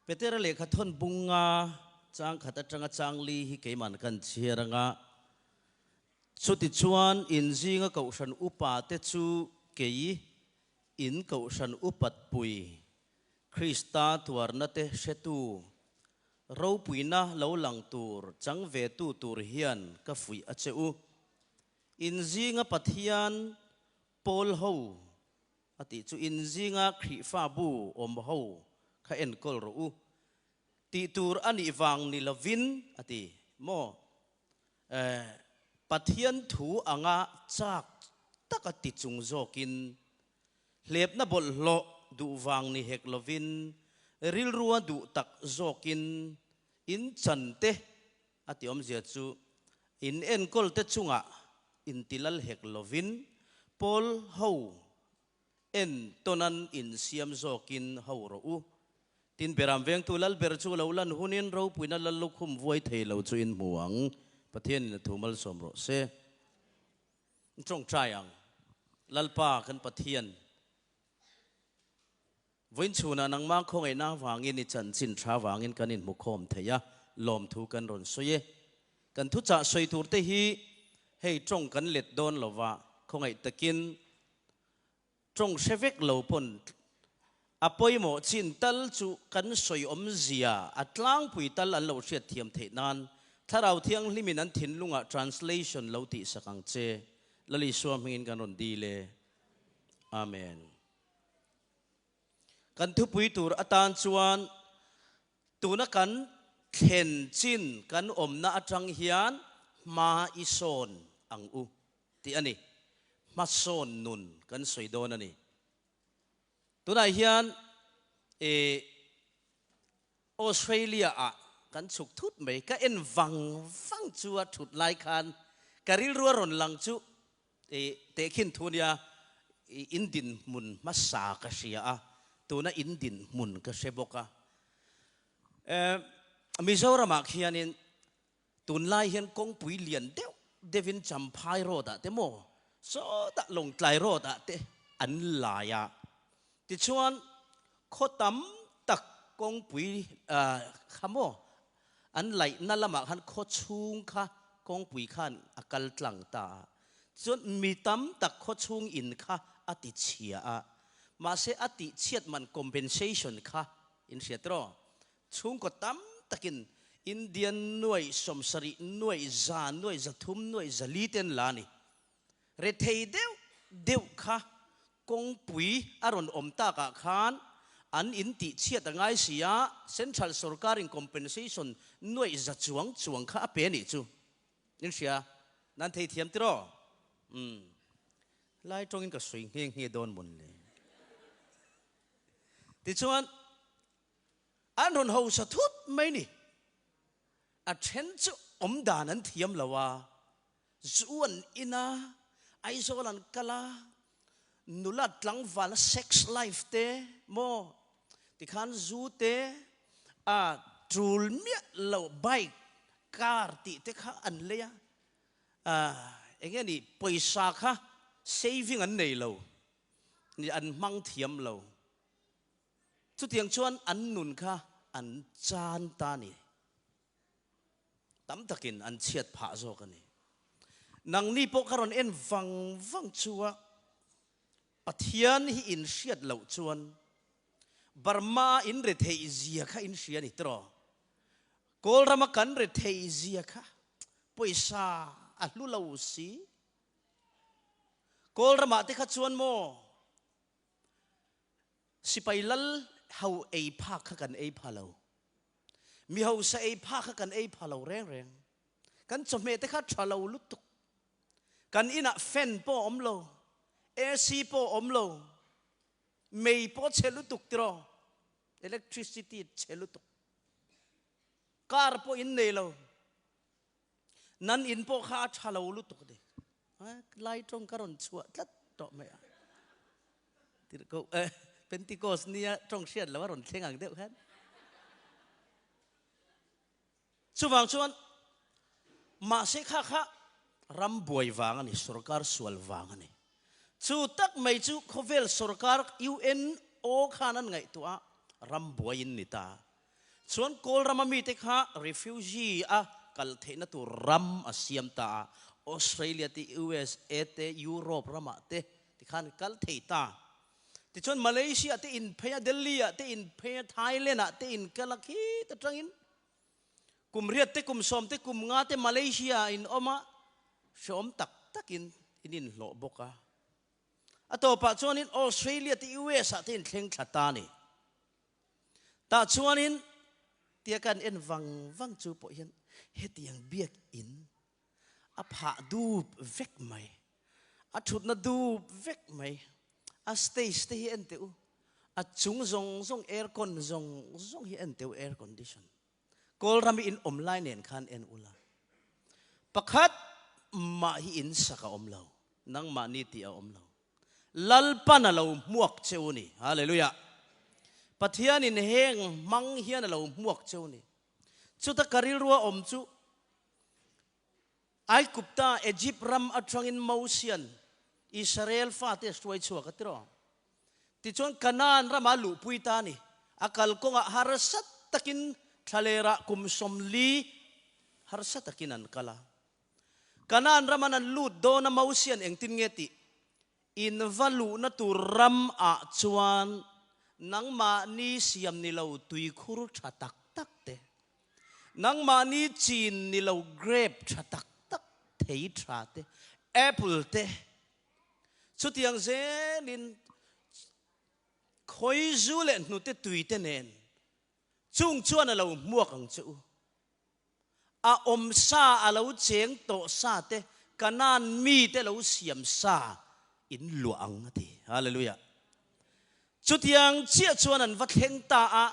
Petera lehkha thawn bunga chang khat atanga chang li hi keiman kan chhiar anga chutichuan in zinga kohhran upa te chu kei in kohhran upat pui Krista tuarna te hretu ropuina lo lang tur chang ve tu tur hian ka fuih a che u. In zinga Pathian pawl ho A tih chu in zinga Khrihfa bu awm ho kha enkawl rawh u tih tur a nih vang ni lovin a ti maw? Eh, Pathian thu anga chak taka ti chung zawkin hlepna bawlhhlawh duh vang ni hek lovin rilrua duh tak zawkin in chan te a ti awmzia chu in enkawl te chungah intilal hek lovin pawl ho en tawnan insiam zawkin ho rawh u. Tin, Beram vengtu lal ber chu lo lan hunin ropuina lal lukhum vuai thei lo chu in hmu ang. Pathianin a thu malsawm rawh se. Tawngtai ang. Lalpa kan Pathian. Vawiin chhunah nangmah khawngaihna avangin i chanchin tha avangin kan inhmukhawm thei a, lawmthu kan rawn sawi e. Kan thuchah sawi tur te hi hei tawng kan let dawn lova, khawngaih takin tawng hre vek lo pawn a pawimawh chin tal chu kan sawi awmzia a tlangpui tal an lo hriatthiam theih nan Thlarau Thianghlimin an thinlungah translation lo tihsak ang che. Lal Isua hmingin kan rawn dil e. Amen. Kan thupui tur atan chuan tuna kan thlen chin kan awmna atang hian hma i sawn ang u tih a ni. Hmasawn nun kan sawi dawn a ni. Tunah hian e Australia ah kan chhuk thut mai. Ka en vang vang chu a thut lai khan ka rilru a rawn lang chu I tehkhin thu nia, i in dinhmun hmasa ka hria a, tuna in dinhmun ka hre bawk a. Mizoramah khianin tunlai hian kawngpui lian deuh deuhin Champhai Road ah te maw, sawtah Lawngtlai Road ah te an lai a. Tichuan khaw tam tak kawngpui kha maw An laihna lamah khan khaw chhung kha kawngpui khan a kal tlang ta a, chuan mi tam tak khaw chhung in kha a ti chhia a, mahse a tih chhiat man compensation kha in hriat rawh. Chhungkaw tam takin Indian nuaih 70, nuaih 100, nuaih 300, nuaih 400 te an la a ni. Rethei deuh deuh kha kawngpui a rawn awm takah khan an in tih chhiat a ngai si a, Central sorkarin compensation nuaih za chuang chuang kha a pe a nih chu. In hria nan thei thiam tiraw? Umm. Lai tawngin ka sawi nghe nghe dawn mawn le. Tichuan an rawn hausa thut mai ni. A then chu awm dan an thiam lo a, zu an in a, Aizawl an kal a, nula tlangval sex life te maw tikhan zu te a tul miah lo bike, car tih te kha an lei a, eng nge ni pawisa kha saving an nei lo, an hmang thiam lo. Chutiang chuan an nun kha an chan ta a ni. Tam takin an chhiat phah zawk a ni. Nangni pawh ka rawn en vang vang chu a, Pathian hi in hriat loh chuan Burma in retheih zia kha in hria a ni tiraw? Kawlrama kan retheih zia kha pawisa a hlu lo si. Kawlramah te kha chuan maw Sipai lal ho ei phak kha kan ei pha lo. Mi hausa ei phak kha kan ei pha lo reng reng. Kan chawhmeh te kha tha lo lutuk. Kan inah fan pawh a awm lo, AC pawh a awm lo, mei pawh a chhe lutuk tiraw, electricity chhe lutuk. Car pawh in nei lo. Nan in pawh kha a tha lo lutuk a ni. Lai tawng ka rawn chhuah tlat tawh mai a. Tirhkoh eh Pentecost nia tawng hriat lo a rawn thleng ang deuh khan. Chuvang chuan mahse kha kha ram buai vang a ni, sorkar sual vang a ni. Chu tak mai chu khawvel sorkar UNO khan an ngaihtuah a, ram buai in ni ta. Chuan Kawl rama mite kha refugee a kal theihna tur ram a siam ta a, Australia te, USA te, Europe ramah te tikhan kal thei ta. Tichuan Malaysia te in phei a, Delhi ah te in phei a, Thailand ah te in kal a, khit atangin kum riat te, kum sawm te, kum nga te Malaysia ah in awm a, hreawm tak takin in inhlawh bawk a. A tawpah chuanin Australia te, US ah te in thleng thla ta a ni. Tah chuanin tia kan en vang vang chu pawh hian hetiang biakin a phah dup vek mai, a thutna dup vek mai, a stage te hi en teh u, a chung zawng zawng aircon zawng zawng hi en teh u air condition. Kawlram i in awm lai nen khan en ula, pakhat mah hi in sak a awm lo, nangmahni tih a awm lo. Lalpan a lo hmuak che u ni. Hallelujah! Pathianin heng hmang hian a lo hmuak che u ni. Chuta ka rilrua awm chu Aigupta, Egypt ram atangin Mosian Israel fate a hruai chhuak a tiraw? Tichuan Kanaan rama luhpui ta a ni. A kalkawngah harsa takin thlalerah kum 40 harsa takin an kal a. Kanaan raman an lut dawn a Mosian engtin nge tih? In va luhna tur ram ah chuan nangmahni siam ni lo tuikhur tha tak tak te, nangmahni chin ni lo grape tha tak tak, thei tha te, apple te, chutiang zelin khawizu leh hnute tui te nen chung chuan a lo hmuak ang che u. A awm sa a lo cheng tawh sa te Kanaan mite lo siam sa in luah ang a ti. Hallelujah. Chutiang chiah chuan an va thleng ta a,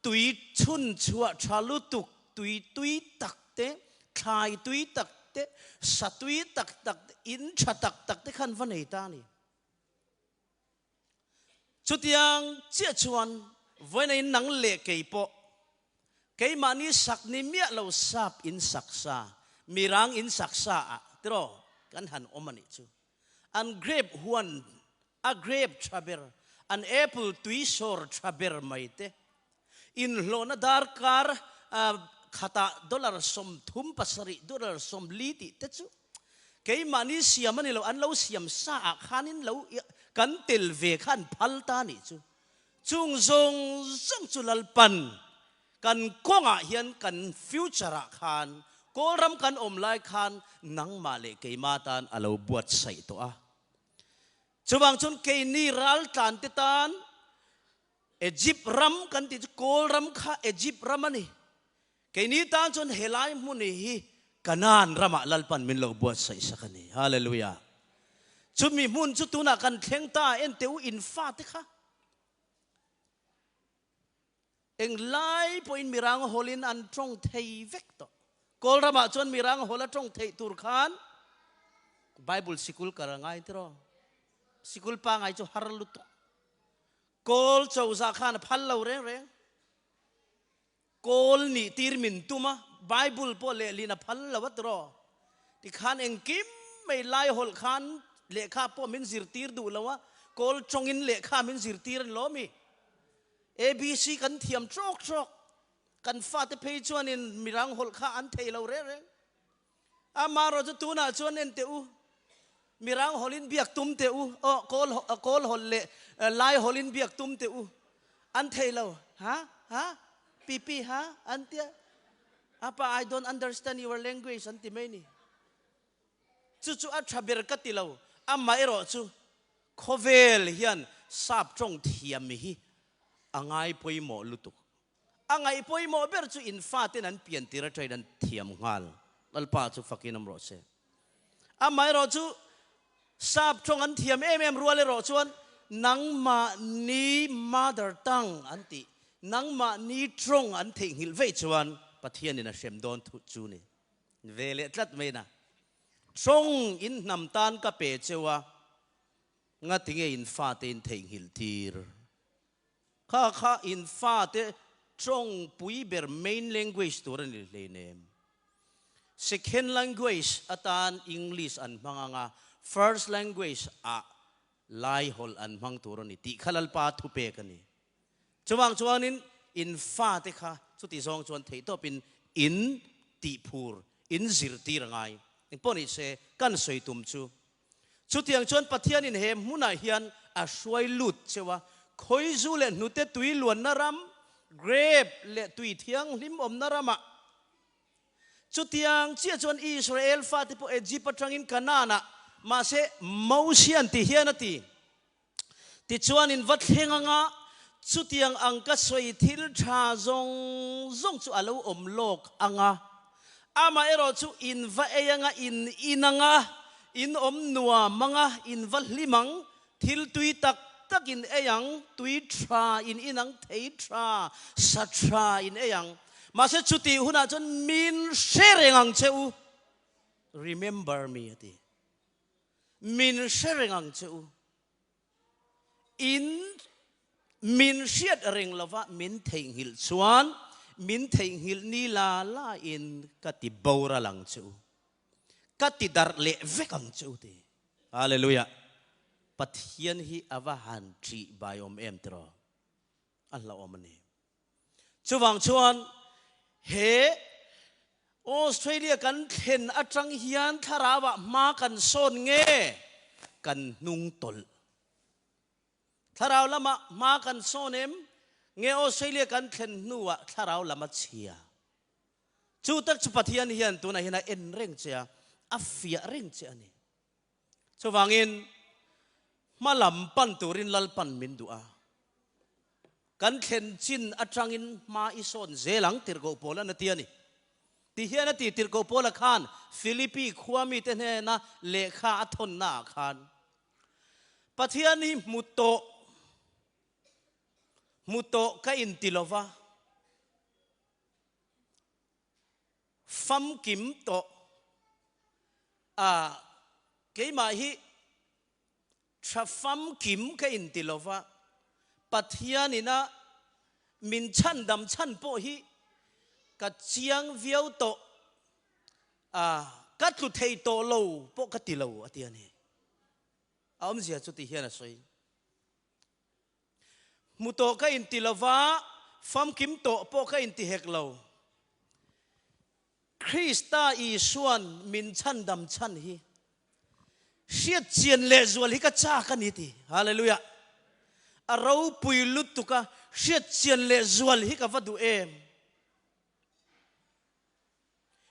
tui chhun chhuah tha lutuk, tui tui tak te, thlai tui tak te, sa tui tak tak te, in tha tak tak te khan va nei ta a ni. Chutiang chiah chuan vawiin in nang leh kei pawh keimahni sak ni miah lo sap in sak sa, mirang in sak sa ah tiraw kan han awm a nih chu. An grape huan a grape tha ber, an apple tui sawr tha ber mai te, inhlawhna darkar khatah dollar 37, dollar 40 tih te chu Keimahni siam a ni lo, an lo siam sa ah khanin lo kan tel ve kha an phal ta a nih chu. Chung zawng zawng chu Lalpan kan kawngah hian kan future ah khan Kawlram kan awm lai khan nangmah leh keimah tan a lo buatsaih tawh a. Chuvang chuan keini raltlan te tan Egypt ram kan tih chu Kawlram kha Egypt ram a ni. Keini tan chuan helai hmun hi Kanaan ramah Lalpan min lo buatsaih sak a ni. Hallelujah! Chumi hmun chu tunah kan thleng ta a, en teh u in fate kha englai pawhin mirang hawlin an tawng thei vek tawh. Kawl ramah chuan mirang hawl a tawng theih tur khan Bible sikul kal a ngai tiraw? Sikul pangai chu har lutuk. Kawl chozah khan a phal lo reng reng. Kawl nih tir min tum a, Bible pawh lehlin a phal lo a tiraw? Tikhan engkim mai lai hawlh khan lehkha pawh min zirtir duh lo a, kawl tawngin lehkha min zirtir a ni lawm i? ABC kan thiam trawk trawk, kan fate phei chuanin mirang hawlh kha an thei lo reng reng. Amaherawh chu tunah chuan en teh u, mirang hawlin biak tum teh u, aw kawl kawl hawlh leh lai hawlin biak tum teh u, an thei lo, ha ha pipi ha an tia, apa I don't understand your language an ti mai ni. Chu chu a tha ber ka ti lo, amaherawh chu khawvel hian sap tawng thiam hi a ngai pawimawh lutuk. A ngaih pawimawh ber chu in faten an pian tir aṭain an thiam nghal. Lalpa chu fakin awm rawh se. Amaherawh chu sap ṭawng an thiam em em rual erawh chuan nangmahni mother tongue an tih, nangmahni ṭawng an theihnghilh veih chuan Pathianin a hrem dawn thu chu ni ve leh tlat mai na. Ṭawng in hnam tan ka pe cheu a, ngatinge in fate in theihnghilh tir? Kha kha in fate tawng pui ber main language tur a ni hleinem. Second language atan English an hmang ang a, first language ah Lai hawlh an hmang tur a ni tih kha Lalpa thupek a ni. Chuvang chuanin. In fate kha chuti zawng chuan theihtawpin in tihphur, in zirtir a ngai. Engpawh ni se, kan sawi tum chu chutiang chuan Pathianin he hmunah hian a hruai lut cheu a, khawizu leh hnute tui luanna ram, grape leh tui thianghlim awmna ramah. Chutiang chiah chuan Israel fate pawh Egypt atangin Canaan-ah, mahse Mosian ti hian a ti. Tichuan in va thleng anga chutiang ang ka sawi thil tha zawng zawng chu a lo awm lawk anga, amaherawh chu in va ei anga in in anga, in awm nuam anga, in va hlim ang, thil tui tak tak in ei ang, tui tha in in ang, thei tha, sa tha in ei ang. Mahse chutih hunah chuan min hre reng ang che u, remember me a ti. Min hre reng ang che u. In min hriat reng lova min theihnghilh chuan min theihnghilh ni la la in ka ti boral ang che u. Ka ti darh leh vek ang che u ti. Hallelujah. Pathian hi a va han ṭih bai awm em tiraw? A hlauhawm a ni. Chuvang chuan he Australia kan thlen atang hian thlarauah hma kan sawn nge kan hnung tawlh? Thlarau lamah hma kan sawn em nge Australia kan thlen hnuah thlarau lam a chhia? Chu tak chu Pathian hian tunah hian a en reng che a, a fiah reng che a ni. Chuvangin hma lam pan turin Lalpan min duh a, kan thlen chin atangin hma i sawn zel ang tirhkoh Paula'n a ti a ni. Ti hian a ti, Tirhkoh Paula khan Philippi khua mite hnena lehkha a thawnnaah khan, Pathian hi hmu tawh, hmu tawh ka inti lo va, Famkim tawh a, keimah hi tha famkim ka inti lo va, Pathianin a min chhandam chhan pawh hi ka chiang viau tawh a, ka tlu thei tawh lo pawh ka ti lo a ti a ni. A awmzia chu ti hian a sawi. Hmu tawh ka inti lo va, famkim tawh pawh ka inti hek lo. Krista Isua'n min chhandam chhan hi hriat chian lehzual hi ka chak a ni ti. Hallelujah! A ropui lutuk a, hriat chian lehzual hi ka va duh em!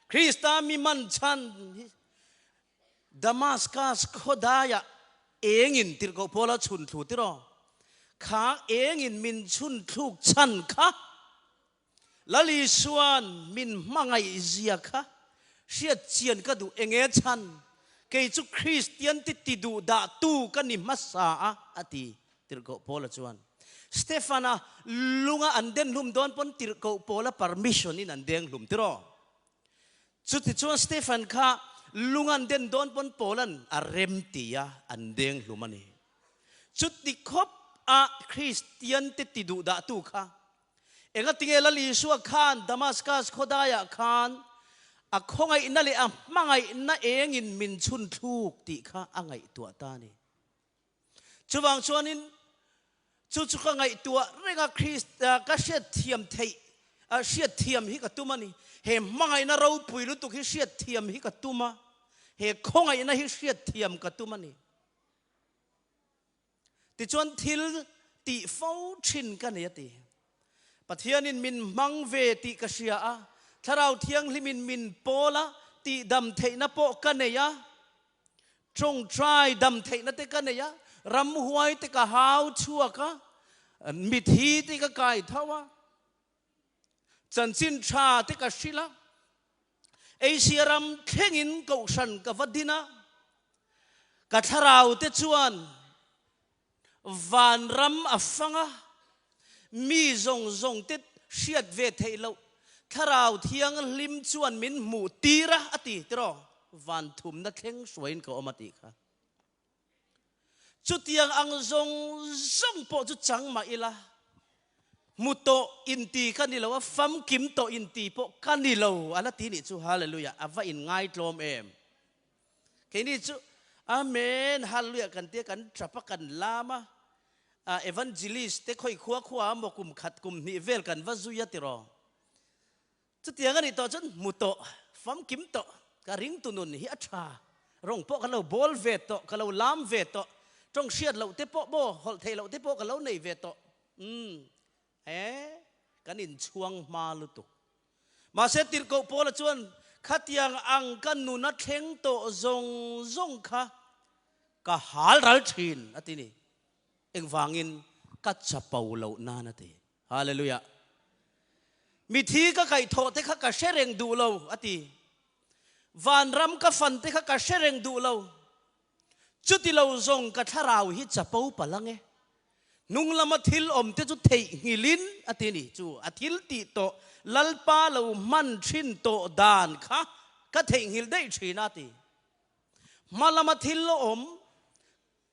Krista mi man chhan hi Damascus khawdaiah engin tirhkoh Paula chhun thlu tiraw? Kha engin min chhun thluk chhan kha Lal Isua'n min hmangaih zia kha hriat chian ka duh enge chhan? Kei chu Kristian ti ti duh dah tu ka ni hmasa a, a ti. Tirhkoh Paula chuan Stefana lunga an den hlum dawn pawn Tirhkoh Paula permission in an deng hlum tiraw? Chuti chuan Stefan kha lunga an den dawn pawn Paula'n a rem ti a an deng hlum a ni. Chuti khawp a Kristian te ti duh dah tu kha engatinge Lal Isua khan Damascus khawdaiah khan a khawngaihna leh a hmangaihna engin min chhun thluk tih kha a ngaihtuah ta a ni. Chuvang chuanin chu chu ka ngaihtuah reng a, Krist, ka hriatthiam theih, hriatthiam hi ka tum a ni. He hmangaihna ropui lutuk hi hriatthiam hi ka tum a, he khawngaihna hi hriatthiam ka tum a ni. Tichuan thil tih fo thin ka nei a ti. Pathianin min hmang ve tih ka hria a, Thlarau Thianghlimin min pawl a, tihdam theihna pawh ka nei a, Tawngtai dam theihna te ka nei a, ramhuai te ka hau chhuak a, mithi te ka kai tho a, chanchin tha te ka hrilh a, Asia ram thlengin kohhran ka va din a, ka thlarau te chuan vanram a fang a, mi zawng zawng te hriat ve theih loh Thlarau Thianghlim chuan min hmuh tir a, a ti tiraw? Van thumna thleng hruaiin ka awm a tih kha. Chutiang ang zawng zawng pawh chu chang mah ila, hmu tawh inti ka ni lo a, famkim tawh inti pawh ka ni lo a la ti nih chu. Hallelujah! A va inngaitlawm em! Keini chu Amen, Hallelujah kan tia kan tap a, kan lam a. Evangelist te khawi khua khua maw kum khat kum hnih vel kan va zui a tiraw? Chutiang a nih tawh chuan hmu tawh, famkim tawh, ka ringtu nun hi a tha, rawng pawh ka lo bawl ve tawh, ka lo lam ve tawh, tawng hriat loh te pawh maw, hawlh theih loh te pawh ka lo nei ve tawh, umm, e, kan inchhuang hma lutuk. Mahse tirhkoh Paula chuan khatiang ang ka nun a thleng tawh zawng zawng kha ka hal ral thin a ti ni. Engvangin ka chapo loh nan a ti. Hallelujah. Mithi ka kaihthawh te kha ka hre reng duh lo a ti. Vanram ka fan te kha ka hre reng duh lo. Chuti lo zawng ka thlarau hi chapo palh ang e. Hnung lama thil awm te chu theihnghilhin a ti ni. Chu a thil tih tawh Lalpa lo hman thin tawh dan kha ka theihnghilh daih thin a ti. Hma lama thil awm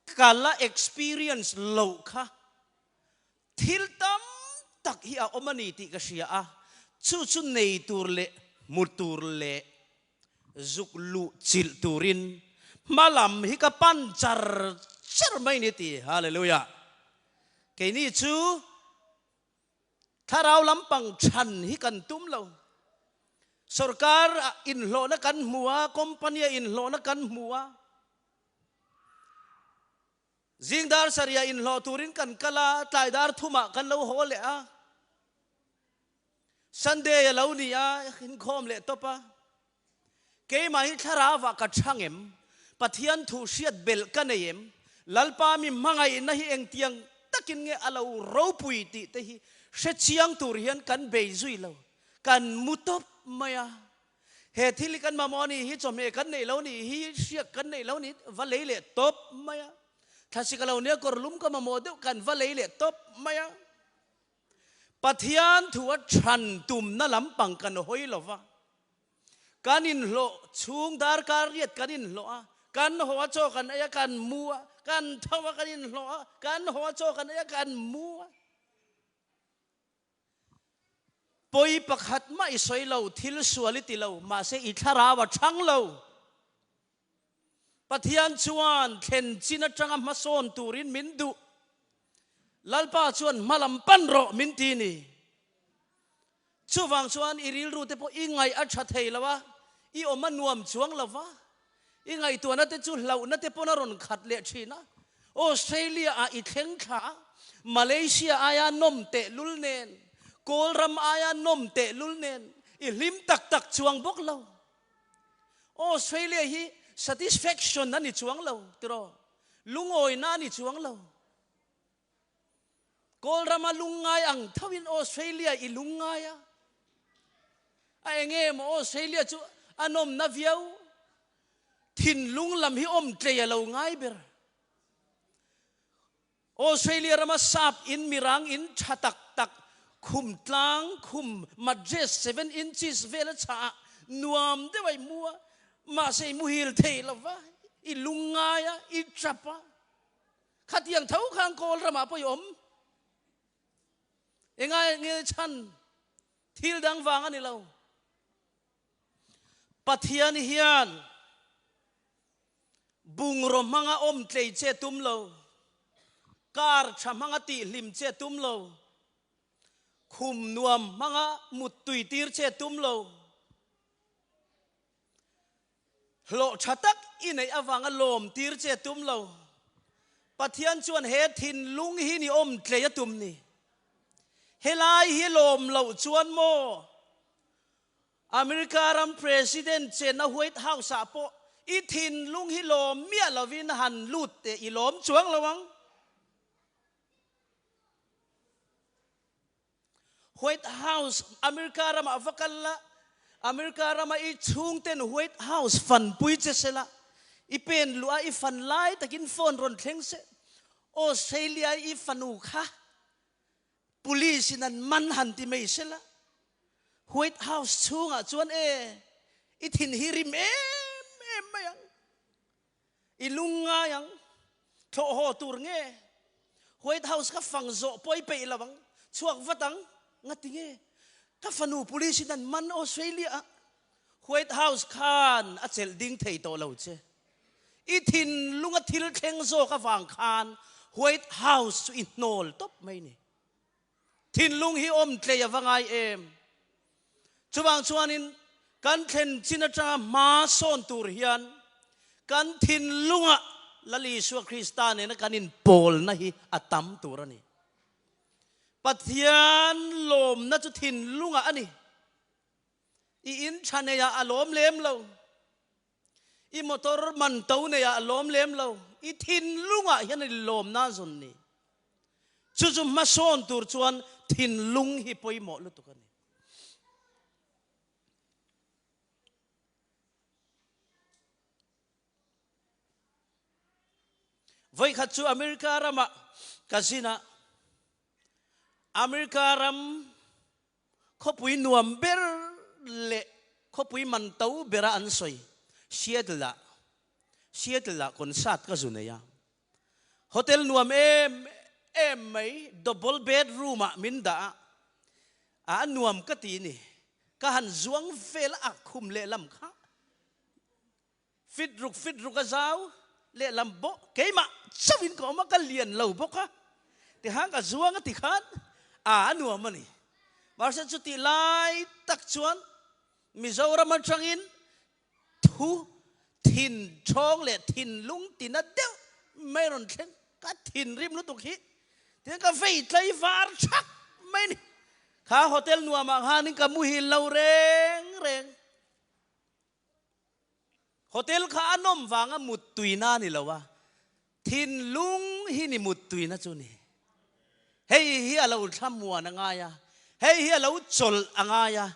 Ka la experience loh kha thil tam tak hi a awm a ni tih ka hria a, chu chu nei tur leh hmu tur leh zuk luh chilh turin hma lam hi ka pan char char mai ni ti. Hallelujah! Keini chu thlarau lampang chhan hi kan tum lo. Sorkar ah inhlawhna kan hmu a, company ah inhlawhna kan hmu a, Zing dar sarih ah inhlawh turin kan kal a, tlai dar thumah kan lo haw leh a. Sunday a lo ni a, inkhawm leh tawp a. Keimah hi thlarau ah ka chhang em? Pathian thu hriat belh ka nei em? Lalpa mi hmangaihna hi engtiang takin nge a lo ropui tih te hi hre chiang tur hian kan bei zui lo. Kan mu tawp mai a. He thil hi kan mamawh a nih hi, chawhmeh kan neih lo nih hi, hriak kan neih lo nih va lei leh tawp mai a. Thlasik a lo nia kawr lum ka mamawh deuh kan va lei leh tawp mai a. Pathian thu a chhan tumna lampang kan hawi lo va. Kan inhlawh chhung darkar riat kan inhlawh a, kan haw a chaw kan ei a kan mu a, kan tho a kan inhlawh a, kan haw a chaw kan ei a kan mu a. Pawi pakhat mah i sawi lo, thil sual i ti lo, mahse i thlarau a chhang lo. Pathian chuan thlen chin atanga hmasawn turin min duh. Lalpa chuan hma lam pan rawh min ti ni. Chuvang chuan i rilru te pawh i ngaih a tha thei lo a, i awm a nuam chuang lo va, i ngaihtuahna te chu hlauhna te pawn a rawn khat leh thin a. Australia ah i thleng thla a, Malaysia aia nawm tehlul nen, Kawl ram aia nawm tehlul nen i hlim tak tak chuang bawk lo. Australia hi satisfaction a ni chuang lo tiraw, lungawina a ni chuang lo. Kawl rama lungngai ang thoin Australia i lungngai a, a enge maw Australia chu a nawmna viau, thinlung lam hi awm tlei a lo ngai ber. Australia rama sap in mirang in tha tak tak khum tlang khum mattress 7 inches vel a chhah ah nuam deuh a i mu a, mahse i muhil thei lova, i lungngai a, i tap a. Khatiang tho khan Kawl ramah pawh i awm. Engai nge chhan thil dang vang a ni lo. Pathian hian bungraw hmanga awm tlei che tum lo, kar tha hmanga tihhlim che tum lo, khum nuam hmanga muttui tir che tum lo. Hlawh tha tak i neih avanga lawm tir che tum lo. Pathian chuan he thinlung hi ni awm tlei a tum ni. Helai hi lawm loh chuan maw America ram President chenna White House ah pawh i thinlung hi lawm miah lovin han lut teh i lawm chuang lo ang. White House, America ramah va kal la, America rama i chhungten White House fanpui che se la, i pen luh a i fan lai takin phone rawn thleng se, Australia i fanu kha police in an man han ti mai se la, White House chhungah chuan e i thin hi rim em em mai ang. I lung ngai ang. Thlawh haw tur nge? White House ka fang zawh pawh i peih lo ang. Chhuak vat ang. Ngati nge? Ka fanu police in an man Australia ah. White House khan a chelh ding thei tawh lo che. I thinlunga thil thleng zawk avang khan. White House chu i hnawl tawp mai ni. Thinlung hi awm tlei a va ngai em? Chuvang chuanin kan thlen chin atanga hma sawn tur hian kan thinlungah Lal Isua Krista nena kan inpawlna hi a tam tur a ni. Pathian lawmna chu thinlungah a ni. I in tha neiah a lawm lem lo. I motor man to neiah a lawm lem lo. I thinlungah hian i lawmna zawn ni. Chu chu hmasawn tur chuan thinlung hi pawimawh lutuk a ni. Vawikhat chu America ramah ka zin a, America ram Khawpui nuam ber leh khawpui man to bera an sawi Seattle-ah Seattle-ah concert ka zu nei a. Hotel nuam em em mai double bedroom-ah min dah a, a nuam ka ti ni. Ka han zuang vel a khum lehlam kha fit ruk fit ruk a zau lehlam bawk keimah chauhin ka awm a ka lian lo bawk a tikhan ka zuang a tikhan a a nuam a ni mahse chutih lai tak chuan Mizoram atangin thu thin thawng leh thinlung tina deuh mai rawn thleng ka thinrim lutuk hi tihian ka vei tlai var thak mai a ni kha hotel nuamah khanin ka muhil lo reng reng. Hotel kha a nawm vanga muttuina a ni lo a, thinlung hi ni muttuina chu ni. Hei hi a lo thlamuan a ngai a, hei hi a lo chawlh a ngai a,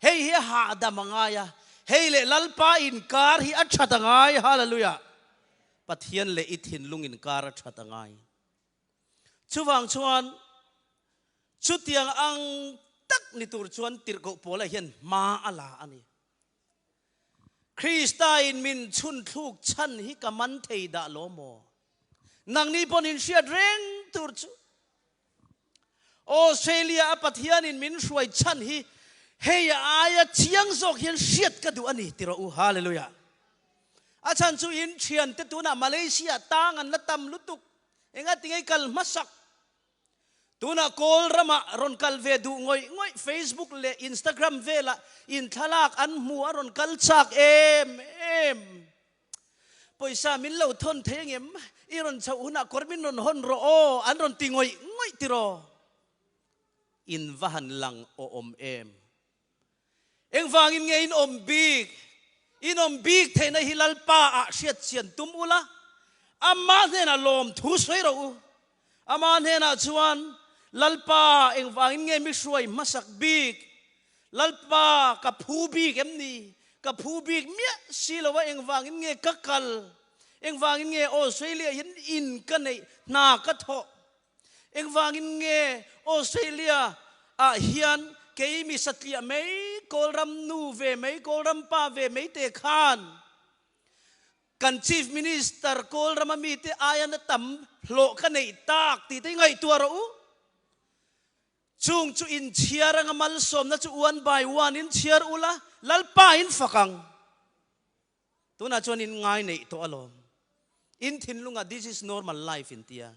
hei hi a hahdam a ngai a, hei leh Lalpa inkar hi a that a ngai, Hallelujah! Pathian leh i thinlung inkar a that a ngai. Chuvang chuan chutiang ang tak ni tur chuan tirhkoh Paula hian hma a la a ni. Krista in min chhun thluk chhan hi ka man thei dah lo maw? Nangni pawn in hriat reng tur chu Australia a Pathian in min hruai chhan hi hei aia chiang zawk hian hriat ka duh a ni ti rawh u. Hallelujah. A chhan chu in thiante tunah Malaysia tang an la tam lutuk. Enga tinge kal hmasak Tunah Kawl ramah rawn kal ve duh ngawih ngawih Facebook leh Instagram velah in thlalak an hmu a rawn kal chak em em. Pawisa min lo thawn thei angem? I rawn chhoh hunah kawr min rawn hawn rawh aw an rawn ti ngawih ngawih tiraw? In va han lang awm em? Engvangin nge in awm bik? In awm bik theihna hi Lalpa ah hriat chian tum ula, Ama hnenah lawm thu sawi rawh u. Ama hnenah chuan, Lalpa, engvangin nge mi hruai hmasak bik? Lalpa, ka phu bik em ni? Ka phu bik miah si lo a, engvangin nge ka kal? Engvangin nge Australia hian in ka neih, hna ka thawh? Engvangin nge Australia ah hian kei mi satliah mai, Kawlram nu ve mai, Kawlram pa ve mai te khan kan Chief Minister Kawlram a mite aia na tam hlawh ka neih tak tih te ngaihtuah rawh u. Chung chu inchhiar anga malsawmna chu one by one in chhiar ula, Lalpa in fak ang. Tunah chuan in ngai neih tawh alawm. In thinlungah this is normal life in tia.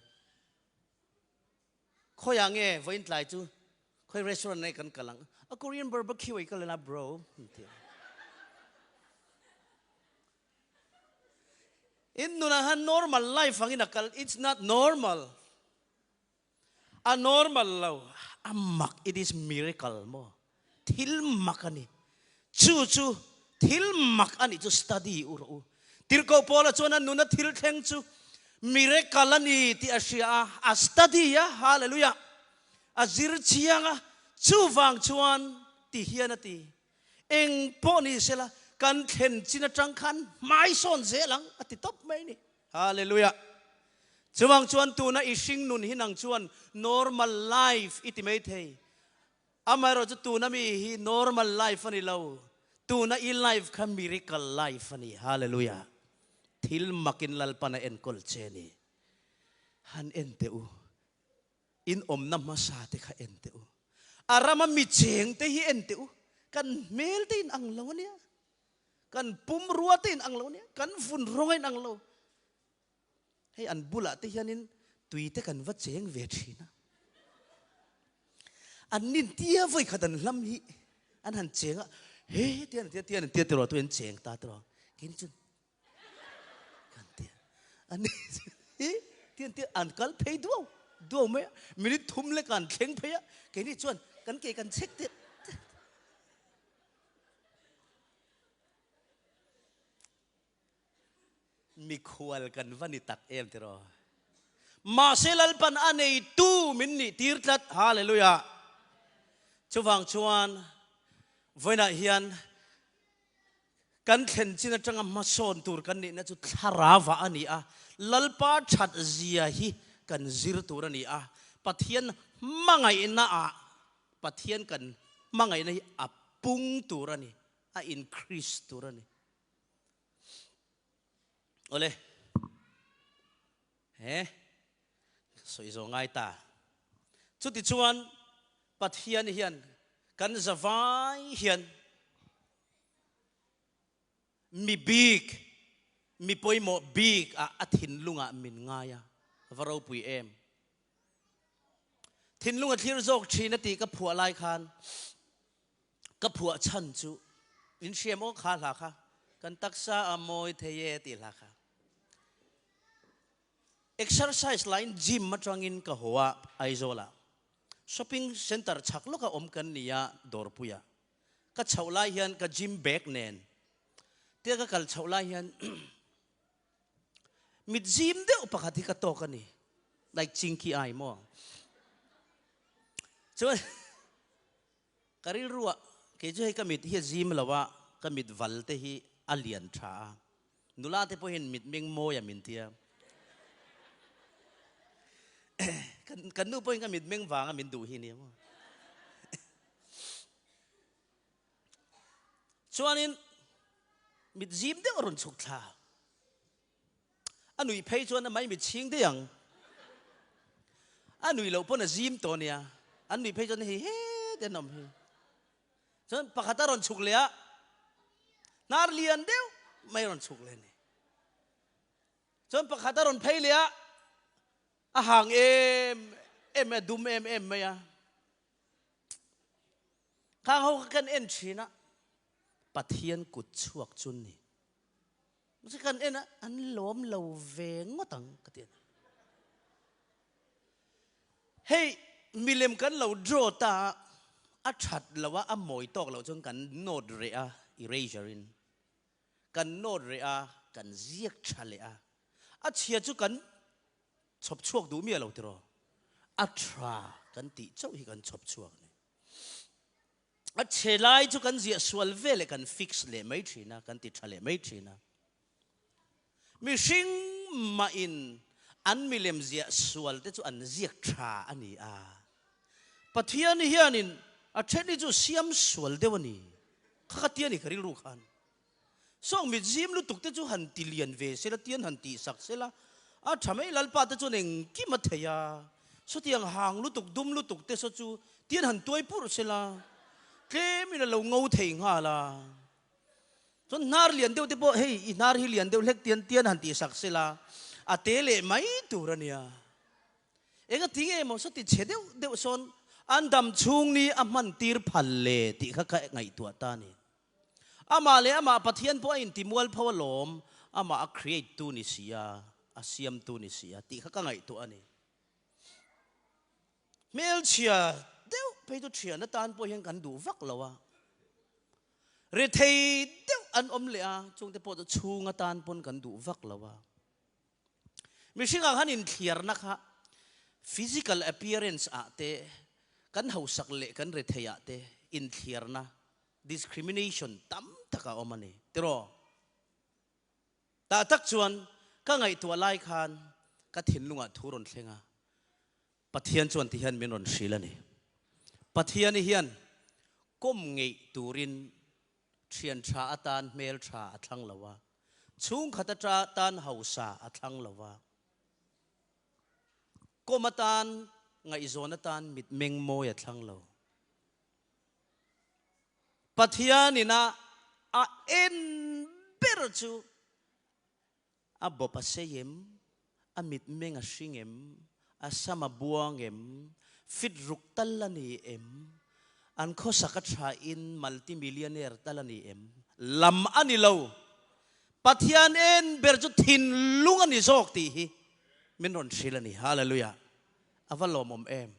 Khawiah nge vawiin tlai chu khawi restaurant nge kan kal ang? A Korean barbecue ei ka la bro in tia. In nunah khan normal life angin a kal, it's not normal. A normal lo, a mak, it is miracle maw? Thil mak a ni. Chu chu thil mak a nih chu study u rawh u. Tirhkoh Paula chuan a nuna thil thleng chu miracle a ni tih a hria a, a study a, hallelujah, a zir chiang a, chuvang chuan ti hian a ti, Eng pawh ni sela, kan thlen chin atang khan hmai sawn zel ang a ti tawp mai a ni. Hallelujah! Chuvang chuan tuna i hring nun hi nang chuan normal life i ti mai thei. Amaherawh chu tuna mi hi normal life a ni lo. Tuna i life kha miracle life a ni. Hallelujah! Thil makin Lalpan a enkawl che a ni. Han en teh u. In awmna hmasa te kha en teh u. A rama mi cheng te hi en teh u. Kan hmel te in ang lo a nia. Kan pumrua te in ang lo nia, kan vun rawng a in ang lo. Hei an bulah te hianin Tui te kan va cheng ve thin a. An nin tia vawi khat an hlam hi an han cheng a, he tian an tia tian an tia tiraw tu an cheng ta tiraw. Keini chuan kan tia. An ni hi tian tia an kal phei duau duau mai a, minute thum lek an thleng phei a, keini chuan kan ke kan chek tet tet. Mikhual kan va ni tak em tiraw? Mahse Lalpan a neitu min nih tir tlat. Hallelujah! Chuvang chuan vawiinah hian kan thlen chin atanga hmasawn tur kan nihna chu thlarava a ni a, Lalpa that zia hi kan zir tur a ni a, Pathian hmangaihnaah Pathian kan hmangaihna hi a pung tur a ni, a increase tur a ni. Awle, he sawi zawh ngai ta. Chutichuan Pathian hian kan zavai hian mi bik, mi pawimawh bik ah a thinlungah min ngai a, va ropui em. Thinlung a thlir zawk thin a tih ka phuah lai khan Ka phuah chhan chu in hriam aw kha hla kha kan taksa a mawi thei e tih hla kha. Exercise lain gym atangin ka haw a Aizawl ah. Shopping center chhak lawka awm kan ni a Dawrpui ah. Ka chhoh lai hian ka gym bag nen tia ka kal chhoh lai hian mit zim deuh pakhat hi ka tawk a ni like chinky eye maw. Chuan Ka rilru ah kei chu hei ka mit hi a zim lo a, ka mit val te hi a lian tha a, nula te pawhin mit meng mawi a min tia. Kan nu pawhin ka mit meng vang a min duh hi nia maw. Chuanin mit zim deuh a rawn chhuk thla. A nuih phei chuan a mai mit chhing daih ang. A nuih loh pawn a zim tawh nia. An nuih phei chuan hei het an awm hi. Chuan pakhat a rawn chhuk leh a, hnar lian deuh mai a rawn chhuk leh a ni. Chuan pakhat a rawn phei leh a, a hang em em mai a, dum em em mai a. Khang ho kha kan en thin a, Pathian kut chhuak chu ni. Mahse kan en a, an lawm lo ve ngawt ang ka ti a ni. Hei milem kan lo draw ta a, a that lo a, a mawi tawk loh chuan kan note reh a, eraser in kan note reh a, kan ziak tha leh a, a chhia chu kan chhawp chhuak duh miah lo tiraw, a tha kan tih chauh hi kan chhawp chhuak a ni. A chhe lai chu kan ziah sual ve leh kan fix leh mai thin a, kan ti tha leh mai thin a. Mihring mahin an milem ziah sual te chu an ziak tha a ni a. Pathian hianin a then hi chu siam sual deuh a ni. Kha ka ti a ni ka rilru khan. Sawng mit zim lutuk te chu han ti lian ve sela, tian han tih sak sela, a tha mai Lalpa te chuan engkim a thei a, sawtiang hang lutuk dum lutuk te saw chu tian han tuai purh sela, tlemin a lo ngo thei nghal a. Chuan hnar lian deuh te pawh hei i hnar hi lian deuh hlek tian tian han tih sak sela, a te leh mai tur a nia. Enga ti nge maw sawti chhe deuh deuh sawn an dam chhung ni a hman tir phal le tih kha ka ngaihtuah ta a ni. Amah leh amah Pathian pawh a intimual pho alawm, amah a create tu ni si a, a siam tu ni si a tih kha ka ngaihtuah a ni. Hmelchhia deuh phei chu thian atan pawh hian kan duh vak lo a, rethei deuh an awm leh a, chungte pawh chu chhung atan pawn kan duh vak lo a. Mihringah khan inthliarna kha physical appearance ah te, kan hausak leh kan rethei ah te inthliarna Discrimination tam tak a awm a ni, tiraw? Tah tak chuan ka ngaihtuah lai khan ka thinlungah thu rawn thleng a, Pathian chuan ti hian min rawn hrilh a ni. Pathiani hian kawm ngeih turin thian tha atan hmel tha a thlang lo a, chhungkhat atan hausa a thlang lo a, kawm atan ngaihzawn atan mitmeng mawi a thlang lo. Pathianin a a en ber chu a bawp a sei em, a mitmeng a hring em, A sam a buang em? Fit ruk tal a ni em? An khawsak a tha in multi-millionaire tal a ni em? Lam a ni lo. Pathian en ber chu thinlung a ni zawk tih hi min rawn hrilh a ni. Hallelujah! A va lawmawm em!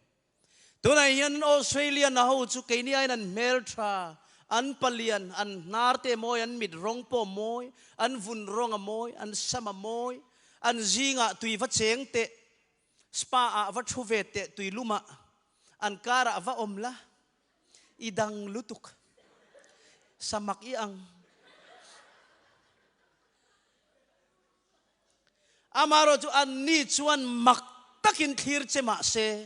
Tunah hian Australia na ho chu keini aiin an hmeltha, an palian, an hnar te mawi, an mit rawng pawh mawi, an vun rawng a mawi, an sam a mawi, an zingah tui va cheng teh, spa ah va thu ve teh tui lumah an karah va awm la, i dang lutuk, samak i ang. Amaherawh chu anni chuan mak takin thlir che mah se,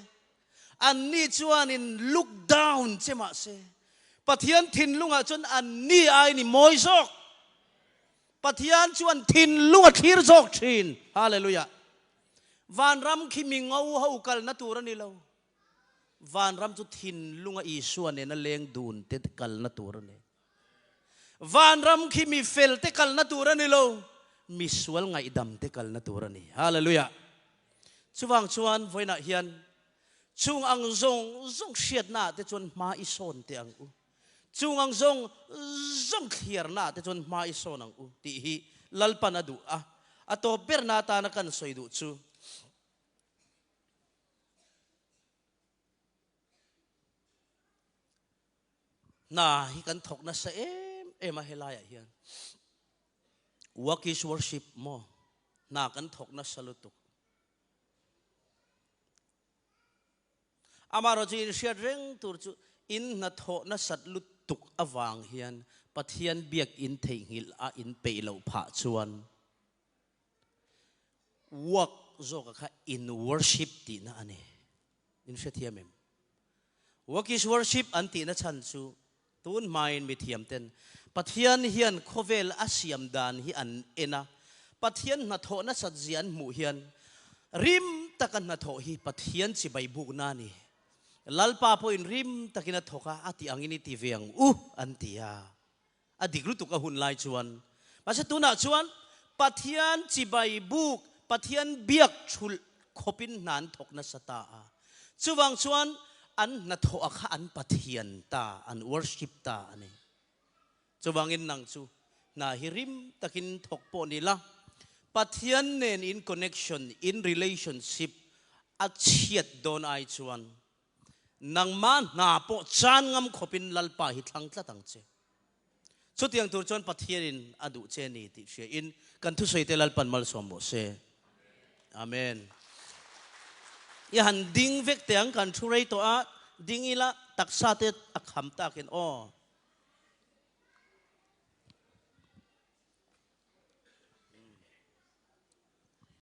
anni chuanin look down che mah se, Pathian thinlungah chuan anni aiin i mawi zawk. Pathian chuan thinlung a thlir zawk thin. Hallelujah! Vanram khi mi ngo ho kalna tur a ni lo. Vanram chu thinlunga Isua nena leng dun te kalna tur a ni. Vanram khi mi fel te kalna tur a ni lo, mi sual ngaihdam te kalna tur a ni. Hallelujah! Chuvang chuan vawiinah hian chung ang zawng zawng hriatna ah te chuan hma i sawn teh ang u. Chung ang zawng zawng thliarna ah te chuan hma i sawn ang u tih hi Lalpan a duh a. A tawp berna atana kan sawi duh chu Hna hi kan thawk nasa em em a helaiah hian. Work is worship maw? Hna kan thawk nasa lutuk. Amaherawh chu inhriat reng tur chu in hnathawh nasat lutuk avang hian Pathian biak in theihnghilh a in peih loh phah chuan work zawka kha in worship tihna a ni. In hrethiam em? Work is worship an tihna chhan chu tun hmain mithiam ten Pathian hian khawvel a siam dan hi an en a, Pathian hnathawh nasat zia an hmuh hian rim taka hnathawh hi Pathian chibai bukna a ni. Lalpa pawhin rim takin a thawk a, a tih angin i ti ve ang u an ti a. A dik lutuk a hun lai chuan. Mahse tunah chuan Pathian chibai buk, Pathian biak thulh khawpin hna an thawk nasa ta a. Chuvang chuan an hnathawh a kha an Pathian ta, an worship ta a ni. Chuvangin nang chu hna hi rim takin thawk pawh ni la, Pathian nen in connection, in relationship a chhiat dawn ai chuan Nangmah hna pawh chan ngam khawpin Lalpa hi thlang tlat ang che. Chutiang tur chuan Pathianin a duh che ni tih hriain kan thusawite Lalpan malsawm rawh se. Amen. I han ding vek teh ang kan thu rei tawh a, ding ila taksa te a kham takin aw.